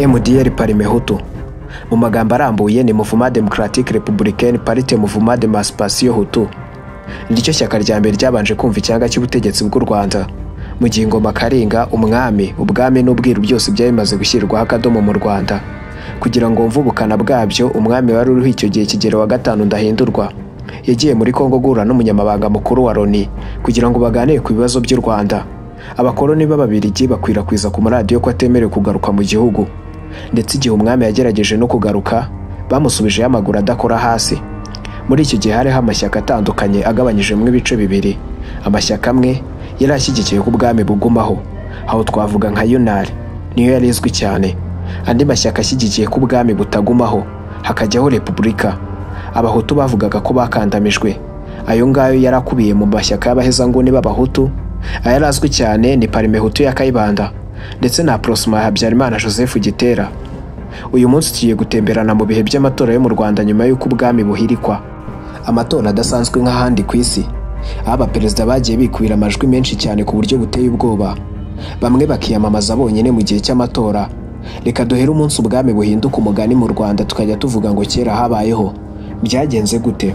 MDR Parmehutu mu magambo arambuye ni Mouvement Démocratique Républicain Parti Mouvement d'Emancipation Hutu. Nicyo shyaka rya mbere ryabanje kumva icyanga cy'ubutegetsi bw'u Rwanda mu gihe ingoma Karinga, umwami, ubwami n'ubwiru byose byari bimaze gushyirwaho akadomo mu Rwanda. Kugira ngo wumve ubukana bwabyo, umwami wari uriho icyo gihe Kigeli wa gatanu Ndahindurwa yagiye muri Kongo guhura n'umunyamabanga mukuru wa Loni kugira ngo baganire ku bibazo by'u Rwanda. Abakoloni b'Ababiligi bakwirakwiza ku maradiyo ko atemerewe kugaruka mu gihugu, ndetse igihe umwami yagerageje no kugaruka bamusubijeyo amaguru adakora hasi. Muri icyo gihe hariho amashyaka atandukanye agabanyijemo ibice bibiri. Amashyaka amwe yari ashyigikiye ko ubwami bugumaho, aho twavuga nka UNAR niyo yari izwi cyane. Andi mashyaka ashyigikiye ko ubwami butagumaho, hakajyaho repubulika. Abahutu bavugaga ko bakandamijwe. Ayo ngayo yari akubiye mu mashyaka y'abahezanguni b'Abahutu. Ayari azwi cyane ni Parmehutu ya Kayibanda ndetse na Prosma ya Habyarimana Joseph Gitera. Uyu munsi tugiye gutemberana mu bihe by'amatora yo mu Rwanda nyuma y'uko ubwami buhirikwa. Amatora adasanzwe nk'ahandi ku isi, aho abaperezida bagiye bikubira amajwi menshi cyane ku buryo buteye ubwoba, bamwe bakiyamamaza bonyine mu gihe cy'amatora. Reka duhere umunsi ubwami buhinduka umugani mu Rwanda, tukajya tuvuga ngo kera habayeho. Byagenze gute?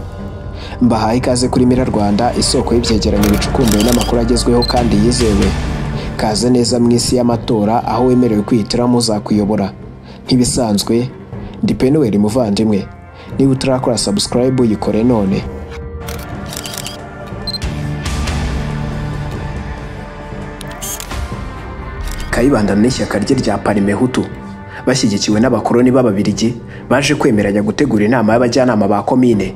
Mbahaye ikaze kuri Mira Rwanda, isoko y'ibyegeranyo bicukumbuye n'amakuru agezweho kandi yizewe. Kaze neza mu isi y'amatora, aho wemerewe kwihitiramo uzakuyobora. Nk'ibisanzwe, ndi Penuel muvandimwe. Niba utarakora subscribe yikore none. Kayibanda n'ishyaka rye rya Parmehutu bashyigikiwe n'abakoloni b'Ababiligi baje kwemeranya gutegura inama y'abajyanama ba komine.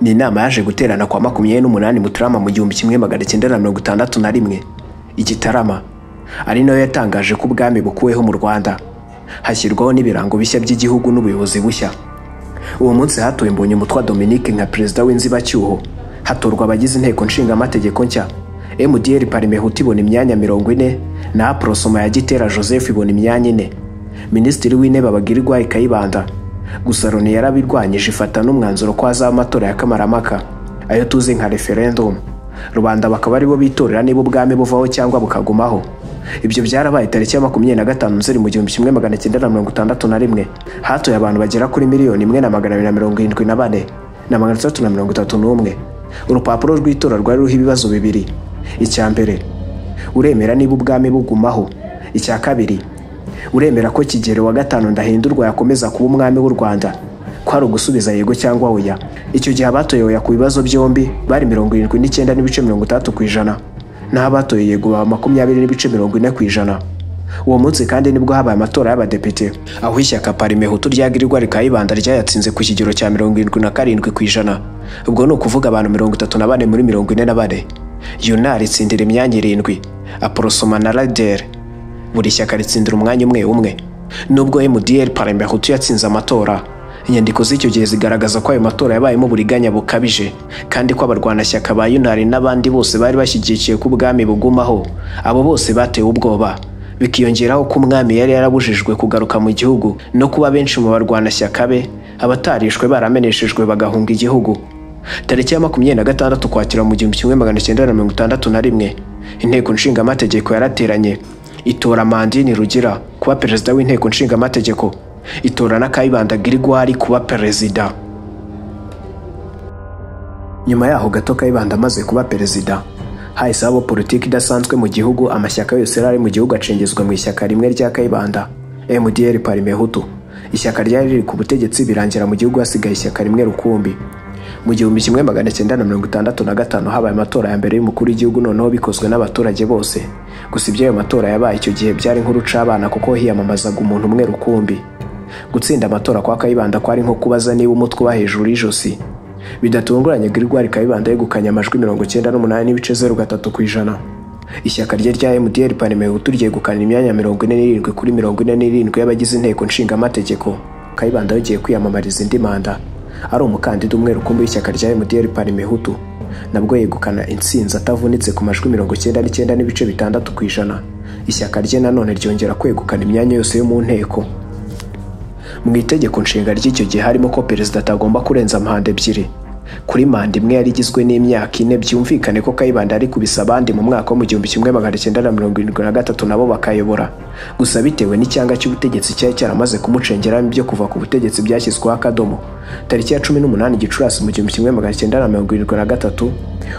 Ni inama yaje guterana kwa 28 Mutarama mu 1961 i Gitarama, ari nayo yatangaje ko ubwami bukuweho mu Rwanda, hashyirwaho n'ibirango bishya by'igihugu n'ubuyobozi bushya. Uwo munsi hatowe Mbonyumutwa Dominique nka perezida w'inzibacyuho, hatorwa abagize inteko nshingamategeko nshya. MDR Parmehutu ibona imyanya 40 na Prosoma ya Gitera Joseph ibona imyanya 4. Minisitiri w'Intebe Abagirwa Kayibanda. Gusa Loni yarabirwanyije ifata n'umwanzuro ko hazaba amatora ya kamarampaka, ayo tuzi nka referendum. Rubanda bakaba aribo bitorera niba ubwami buvaho cyangwa bukagumaho. Ibyo byarabaye tariki ya 25 Nzeri mu 1961. Hatoye abantu bagera kuri 1,274,631. Urupapuro rw'itora rwari ruriho ibibazo bibiri. Icya mbere, uremera niba ubwami bugumaho. Icya kabiri, uremera ko Kigeli wa gatanu Ndahindurwa yakomeza kuba umwami w'u Rwanda. Ko ari ugusubiza yego cyangwa oya. Icyo gihe abatoye oya ku bibazo byombi bari 79.30%, naho abatoye yego baba 20.40%. Uwo munsi kandi nibwo habaye amatora y'abadepite, aho ishyaka Parmehutu rya Gregoire Kayibanda ryayatsinze ku kigero cya 77%. Ubwo ni ukuvuga abantu 34 muri 44. UNAR itsindira imyanya 7, Aprosoma na Rader buri shyaka ritsindira umwanya umwe umwe. Nubwo MDR Parmehutu yatsinze amatora, inyandiko z'icyo gihe zigaragaza ko ayo matora yabayemo uburiganya bukabije, kandi ko abarwanashyaka ba UNAR n'abandi bose bari bashyigikiye ko ubwami bugumaho, abo bose batewe ubwoba. Bikiyongeraho ko umwami yari yarabujijwe kugaruka mu gihugu, no kuba benshi mu barwanashyaka be abatarishwe barameneshejwe bagahunga igihugu. Tariki ya 26 Ukwakira mu 1961, inteko nshingamategeko yarateranye itora Mandini Rugira kuba perezida w'inteko nshingamategeko, itora na Kayibanda Gregoire kuba perezida. Nyuma yaho gato Kayibanda amaze kuba perezida, hahise haba politiki idasanzwe mu gihugu. Amashyaka yose yari ari mu gihugu acengezwa mu ishyaka rimwe rya Kayibanda, MDR Parmehutu. Ishyaka ryari riri ku butegetsi, birangira mu gihugu hasigaye ishyaka rimwe rukumbi. Mu 1965 habaye amatora ya mbere y'umukuru w'igihugu, noneho bikozwe n'abaturage bose. Gusa ibyo ayo matora yabaye icyo gihe byari nk'urucabana, kuko hiyamamazaga umuntu umwe rukumbi. Gutsinda amatora kwa Kayibanda kwari nko kubaza niba umutwe uba hejuru y'ijosi. Bidatunguranye Gregoire Kayibanda yegukanye amajwi 98.03%. Ishyaka rye rya MDR Parmehutu ryegukana imyanya 47 kuri 47 y'abagize inteko nshingamategeko. Kayibanda yagiye kwiyamamariza indi manda ari umukandida umwe rukumbi w'ishyaka rya MDR Parmehutu, nabwo yegukana intsinzi atavunitse ku majwi 99.6%. Ishyaka rye nanone ryongera kwegukana imyanya yose yo mu nteko. Mu itegeko nshinga ry'icyo gihe harimo ko perezida atagomba kurenza manda ebyiri. Kuri manda imwe yari igizwe n'imyaka 4, byumvikane ko Kayibanda ari kubisa abandi mu mwaka wo 1973 nabo bakayobora. Gusa bitewe n'icyanga cy'ubutegetsi cyari cyaramaze kumucengeramo ibyo kuva ku butegetsi byashyizweho akadomo. Tariki ya 18 Gicurasi mu 1973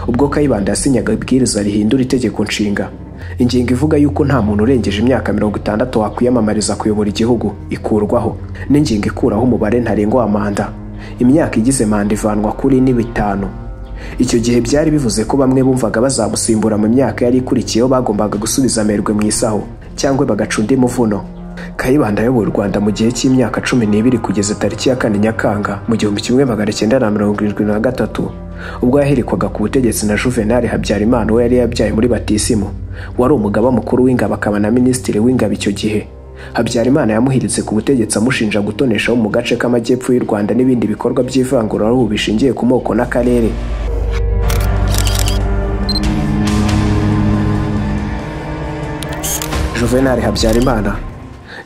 ubwo Kayibanda yasinyaga ibwiriza rihindura itegeko nshinga, ingingo ivuga yuko nta muntu urengeje imyaka 60 wakwiyamamariza kuyobora igihugu ikurwaho, n'ingingo ikuraho umubare ntarengwa wa manda. Imyaka igize manda ivanwa kuri 5. Icyo gihe byari bivuze ko bamwe bumvaga bazamusimbura mu myaka yari ikurikiyeho bagombaga gusubiza amerwe mu isaho cyangwa bagaca undi muvuno. Kayibanda ayoboye u Rwanda mu gihe cy'imyaka 12 kugeza tariki ya 4 Nyakanga mu 1973 ubwo yahirikwaga ku butegetsi na Juvenal Habyarimana we yari yabyaye muri batisimu, wari umugaba mukuru w'ingabo akaba na minisitiri w'ingabo icyo gihe. Habyarimana yamuhiritse ku butegetsi amushinja gutonesha mu gace k'amajyepfo y'u Rwanda n'ibindi bikorwa by'ivanguraruhu bishingiye ku moko n'akarere. Juvenal Habyarimana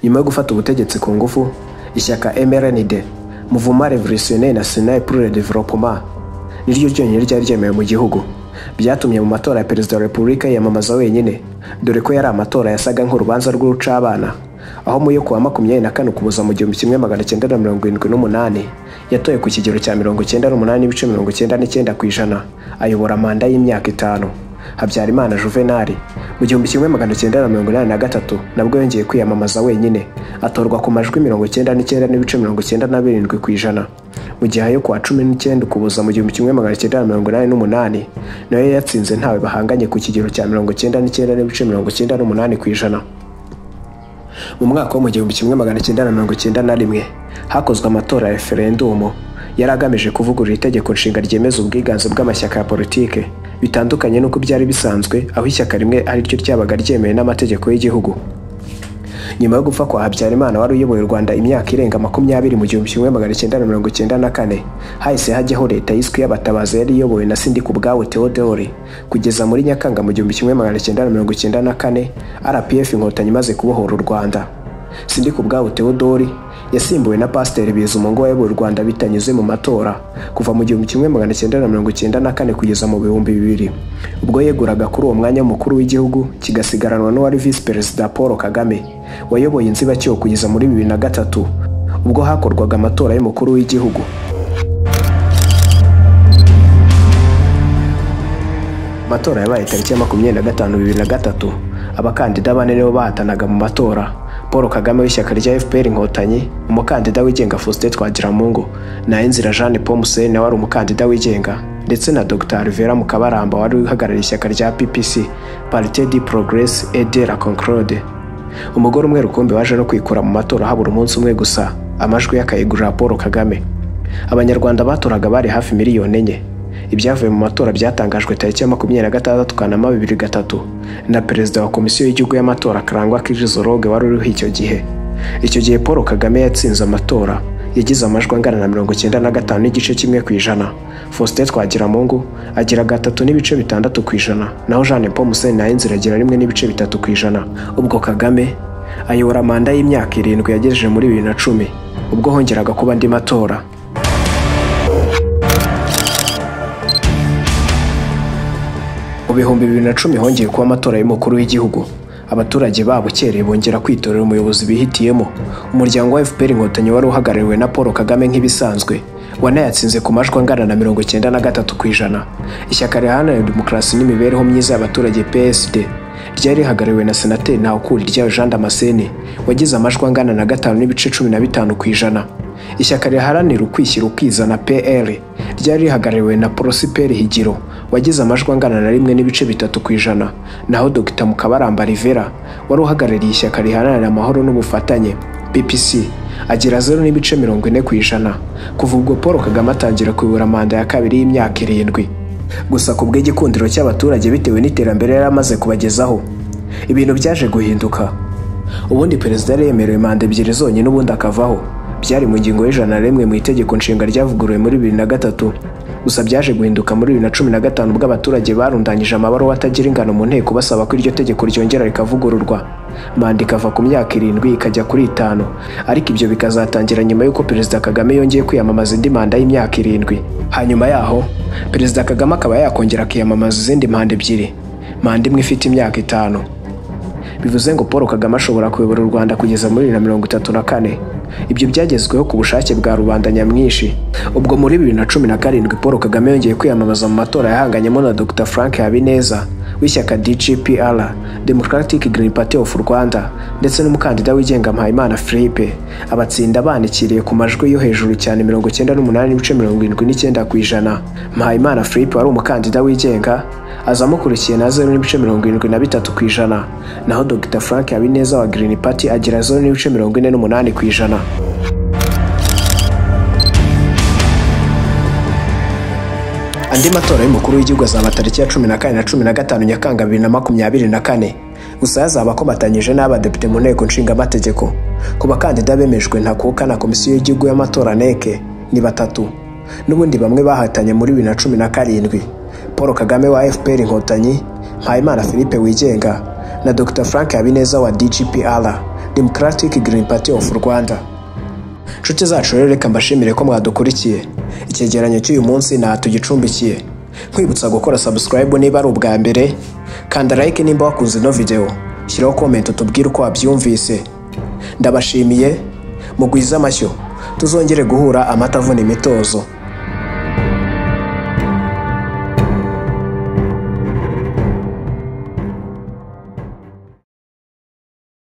nyuma yo gufata ubutegetsi ku ngufu, ishyaka MRND, Mouvement Révolutionnaire National pour le Développement, niryo ryonyine ryari ryemewe mu gihugu. Byatumye mu matora ya Perezida wa Repubulika yiyamamaza wenyine, dore ko yari amatora yasaga nk'urubanza rw'urucabana, aho mu yo kuwa 24 Ukuboza mu 1978 yatoye ku kigero cya 98.99% ayobora manda y'imyaka 5. Habyarimana Juvenal mu 1983 nabwo yongeye kwiyamamaza wenyine, atorwa ku majwi 99.97%, mu gihe ayo kuwa 19 Ukuboza mu 1988 nayo yatsinze ntawe bahanganye ku kigero cya 99.98%. Mu mwaka wo mu 1991 hakozwe amatora ya referendumu yari agamije kuvugurura itegeko nshinga ryemeza ubwiganze bw'amashyaka ya politike, bitandukanye n'uko byari bisanzwe aho ishyaka rimwe ari ryo ryabaga ryemewe n'amategeko y'igihugu. Nyuma yo gupfa kwa Habyarimana wari uyoboye u Rwanda imyaka irenga 20 mu 1994, hahise hajyaho leta yiswe y'abatabazi yari iyobowe na Sindikubwabo Theodore kugeza muri Nyakanga mu 1994 RPF Inkotanyi imaze kubohora u Rwanda. Sindikubwabo Theodore yasimbuwe na Pasiteri Bizimungu wayoboye u Rwanda bitanyuze mu matora kuva mu 1994 kugeza mu 2000, ubwo yeguraga kuri uwo mwanya mukuru w'igihugu kigasigaranwa n'uwari Visi Perezida Paul Kagame wayoboye inzibacyuho kugeza muri 2003 ubwo hakorwaga amatora y'umukuru w'igihugu. Amatora yabaye tariki ya 25 2003, abakandida bane nibo bahatanaga mu matora: Paul Kagame w'ishyaka rya FPR Inkotanyi, umukandida wigenga Faustin Twagiramungu, na Inzira Jeanne Paul Museni wari umukandida wigenga, ndetse na Dr Alvera Mukabaramba wari uhagarariye ishyaka rya PPC, Parti du Progrès et de la Concorde. Umugore umwe rukumbi waje no kwikura mu matora habura umunsi umwe gusa, amajwi yakayigurira Paul Kagame. Abanyarwanda batoraga bari hafi miliyoni 4. Ibyavuye mu matora byatangajwe tariki ya 26 Kanama 2003 na Perezida wa Komisiyo y'Igihugu y'Amatora Karangwa Kizoroge wari uriho icyo gihe. Icyo gihe Paul Kagame yatsinze amatora, yagize amajwi angana na 95.1%. Faustin Twagiramungu agira 3.6%, naho Jeanne Paul Museni na Inzira agira 1.3%. Ubwo Kagame ayobora manda y'imyaka 7 yagejeje muri 2010 ubwo hongeraga kuba andi matora. Mu 2010 hongeye kuba amatora y'umukuru w'igihugu. Abaturage babukereye bongera kwitorera umuyobozi bihitiyemo. Umuryango wa FPR Inkotanyi wari uhagarariwe na Paul Kagame nk'ibisanzwe, wanayatsinze ku majwi angana na 93%. Ishyaka riharanira demokarasi n'imibereho myiza y'abaturage PSD ryari rihagarariwe na Senateri Ntawukuriryayo Jean Damascene wagize amajwi angana na 5.15%. Ishyaka riharanira ukwishyira ukizana PL ryari rihagarariwe na Prosper Higiro wagize amajwi angana na 1.3%, naho Dr Mukabaramba Rivera wari uhagarariye ishyaka riharanira amahoro n'ubufatanye PPC agira 0.40%. Kuva ubwo Paul Kagame atangira kuyobora manda ya kabiri y'imyaka 7. Gusa ku bw'igikundiro cy'abaturage bitewe n'iterambere yari amaze kubagezaho, ibintu byaje guhinduka. Ubundi perezida yari yemerewe manda 2 zonyine ubundi akavaho. Byari mu ngingo y'101 mu itegeko nshinga ryavuguruwe muri 2003. Gusa byaje guhinduka muri 2015 ubwo abaturage barundanyije amabaruwa atagira ingano mu nteko basaba ko iryo tegeko ryongera rikavugururwa, manda ikava ku myaka 7 ikajya kuri 5, ariko ibyo bikazatangira nyuma y'uko Perezida Kagame yongeye kwiyamamaza indi manda y'imyaka 7. Hanyuma yaho Perezida Kagame akaba yakongera akiyamamaza izindi manda 2, manda imwe ifite imyaka 5. Bivuze ngo Paul Kagame ashobora kuyobora u Rwanda kugeza muri 2034. Ibyo byagezweho ku bushake bwa rubanda nyamwinshi. Ubwo muri 2017 Paul Kagame yongeye kwiyamamaza mu matora yahanganyemo na Dr Frank Habineza w'ishyaka DGPR, Democratic Green Party of Rwanda, ndetse n'umukandida wigenga Mpayimana Philippe, abatsinda banikiriye ku majwi yo hejuru cyane 98.79%. Mpayimana Philippe wari umukandida wigenga aza amukurikiye na 0.73%, naho Dr Frank Habineza wa Green Party agira 0.48%. Andi matora y'umukuru w'igihugu azaba tariki ya 14 na 15 Nyakanga 2024. Gusa yazaba akomatanyije n'abadepite mu nteko nshingamategeko. Ku bakandida bemejwe ntakuka na Komisiyo y'Igihugu y'Amatora NEC ni 3. N'ubundi bamwe bahatanye muri 2017. Paul Kagame wa FPR Inkotanyi, Mpayimana Philippe wigenga na Dr Frank Habineza wa DGPR, Democratic Green Party of Rwanda. Nshuti zacu rero reka mbashimire ko mwadukurikiye. Icyegeranyo cy'uyu munsi nta tugicumbikiye. Nkwibutsa gukora subscribe niba ari ubwa mbere, kanda like nimba wakunze ino video, shyiraho comment utubwire uko wabyumvise. Ndabashimiye, mugwize amashyo, tuzongere guhura amata avuna imitozo.